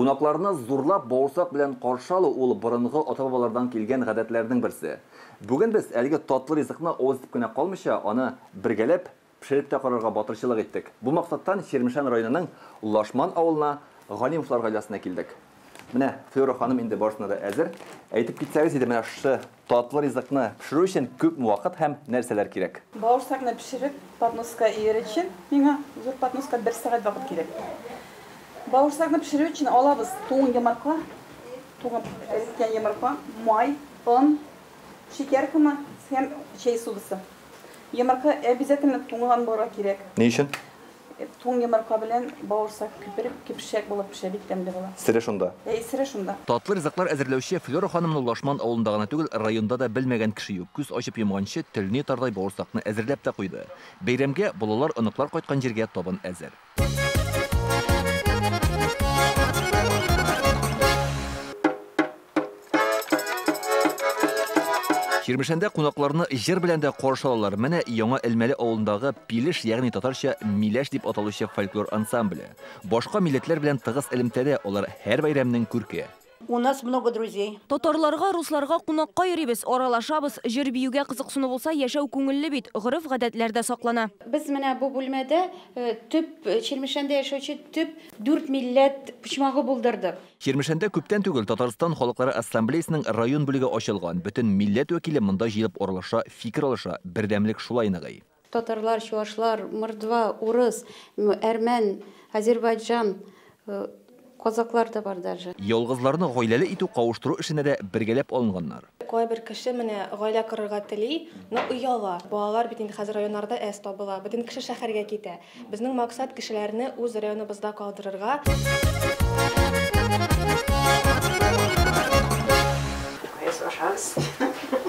Кунакларны зурлап бавырсак белән каршы алу ул борынгы ата-бабалардан килгән гадәтләрнең берсе. Бүген без әлеге татлы ризыкны авыз итеп кенә калмыйча, аны бергәләп пешереп тә карарга батырчылык иттек. Бу максаттан Чирмешән районының Лашман авылына Галимовлар гаиләсенә килдек. Менә Флюра ханым инде барысына да әзер. Әйтеп китсәгез иде, менә шушы татлы ризыкны пешерү өчен күпме вакыт һәм нәрсәләр кирәк? Бавырсакны пешереп, подноска өер өчен миңа зур подноска 1 сәгать вакыт кирәк. Бавырсакны пешерү өчен алабыз туң йомырка, туңып эреткән йомырка, май, он, шикәр комы һәм чәй содасы. Йомырка обязательно туңган булырга кирәк. Ни өчен? Туң йомырка белән бавырсак күпереп, кипшәк булып пешә, бик тәмле була. Сере шунда. Әй, сере шунда. Татлы ризыклар әзерләүче Флюра ханымны Лашман авылында гына түгел, районда да белмәгән кеше юк. Күз ачып йомганчы телне йотардай бавырсакны әзерләп тә куйды. Бәйрәмгә балалар, оныклар кайткан җиргә табын әзер. Чирмешәндә кунакларны җыр белән дә каршы алалар. Менә Яңа Элмәле авылындагы Пилеш, ягъни татарча Миләш дип аталучы фольклор ансамбле. Башка милләтләр белән тыгыз элемтәдә алар һәр бәйрәмнең күрке. У нас много друзей. Татарларга, русларга кунакка йөрибез, аралашабыз. Җыр биюгә кызыксыну булса, яшәү күңелле бит, гореф-гадәтләр дә саклана. Без менә бу бүлмәдә төп Чирмешәндә яшәүче төп 4 милләт почмагы булдырдык. Чирмешәндә күптән түгел Татарстан халыклары ассамблеясының район бүлеге ачылган. Бөтен милләт вәкиле монда җыелып аралаша, фикер алыша, бердәмлек шулай ныгый. Татарлар, чуашлар, мордва, урыс, әрмән, азербайджан, казаклар да бар даже. Ялгызларны гаиләле итү, кавыштыру эшенә дә бергәләп алынганнар. Кайбер кеше менә гаилә корырга тели, но ояла. Балалар бит инде хәзер районнарда әз табыла. Бөтен кеше шәһәргә китә. Безнең максат кешеләрне үз районыбызда калдырырга.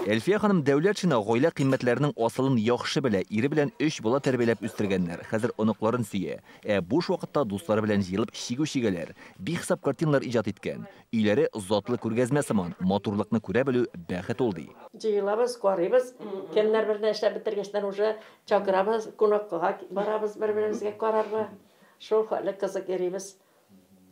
Әлфия ханым Дәүләтшина гаилә кыйммәтләренең асылын яхшы белә. Ире белән 3 бала тәрбияләп үстергәннәр. Хәзер оныкларын сөя. Ә буш вакытта дуслары белән җыелып чигү чигәләр. Бихисап картиналар иҗат иткән. Өйләре затлы күргәзмә сыман. Матурлыкны күрә белү бәхет ул ди. Җыелабыз, карыйбыз. Кемнәр берне эшләп бетергәчтән уже чакырабыз, кунакка барабыз бер-беребезгә карарга. Шул хәтле кызык йөрибез.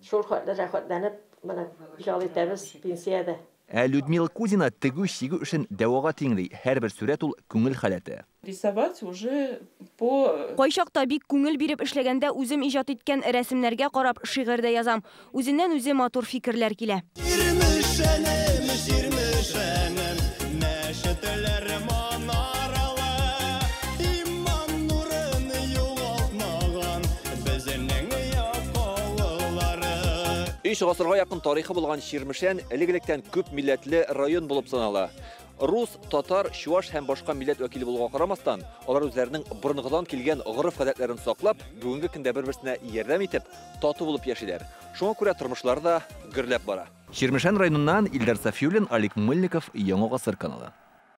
Шул хәтле рәхәтләнеп менә ял итәбез пенсиядә. Ә Людмила Кузина тегү чигү эшен дәвага тиңли. Һәрбер сурәт ул күңел халәте. Рисовать уже по Кайчакта бик күңел биреп эшләгәндә үзем иҗат иткән рәсемнәргә карап шигырь дә язам. Үзеннән үзе матур фикерләр килә. Чирмешәнем, Чирмешәнем, мәчетләр манаралы, иман нурын югалтмаган безнең якалылары. 3 гасырга якын тарихы булган Чирмешән элек-электән күп милләтле район булып санала. Рус, татар, чуаш һәм башка милләт вәкиле булуга карамастан, алар үзләренең борынгыдан килгән гореф-гадәтләрен саклап, бүгенге көндә бер-берсенә ярдәм итеп, тату булып яшиләр. Шуңа күрә тормышлары да гөрләп бара. Чирмешән районыннан Илдар Сафиуллин, Алик Мыльников, Яңа Гасыр каналы.